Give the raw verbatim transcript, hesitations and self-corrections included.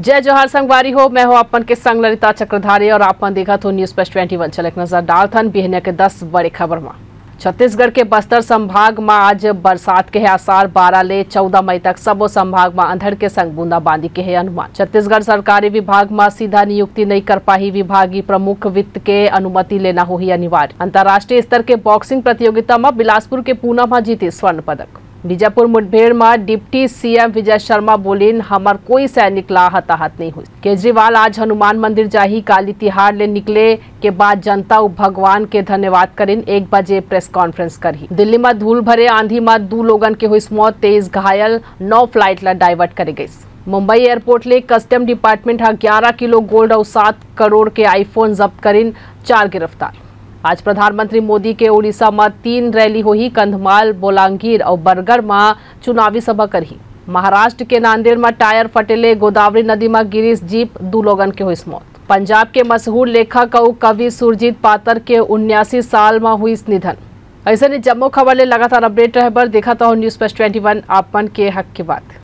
जय जोहार संगवारी हो, मैं हो अपन के संग ललिता चक्रधारी और आप मन देखत हो News Plus twenty one। चल एक नजर डालथन बिहनिया के दस बड़े खबर मा। छत्तीसगढ़ के बस्तर संभाग मा आज बरसात के हे आसार, बारह ले चौदह मई तक सबो संभाग मा अंधड़ के संग बूंदाबांदी के हे अनुमान। छत्तीसगढ़ सरकारी विभाग मा सीधा नियुक्ति नई कर पाही विभागीय प्रमुख, वित्त के अनुमति लेना होही अनिवार्य। अंतर्राष्ट्रीय स्तर के बॉक्सिंग प्रतियोगिता मा बिलासपुर के पूनम हा जीती स्वर्ण पदक। बीजापुर मुठभेड़ मा deputy CM Vijay Sharma Boolean, हमर कोई सैनिक ला हताहत नहीं हुई। केजरीवाल आज हनुमान मंदिर जाही, काली तिहार ले निकले के बाद जनता अउ भगवान के धन्यवाद करिन, एक बजे प्रेस कॉन्फ्रेंस करही। दिल्ली मा धूल भरे आंधी मा दू लोगन के होइस मौत, तेईस घायल, नौ फ्लाइट ला डाइवर्ट करे गइस। मुंबई एयरपोर्ट ले कस्टम डिपार्टमेंट हा ग्यारह किलो गोल्ड अउ सात करोड़ के आईफोन जब्त करिन, चार गिरफ्तार। आज प्रधानमंत्री मोदी के उड़ीसा मा तीन रैली होही, कंधमाल, बोलांगीर अउ बरगढ़ मा चुनावी सभा करही। महाराष्ट्र के नांदेड़ मा टायर फटे ले गोदावरी नदी मा गिरिस जीप, दू लोगन के होइस मौत। पंजाब के मशहूर लेखक अउ कवि सुरजीत पातर के उन्यासी साल मा हुइस निधन। अइसने जम्मो खबर ले लगातार अपडेट रहे बर देखत रहव News Plus twenty one, आप मन के हक के बात।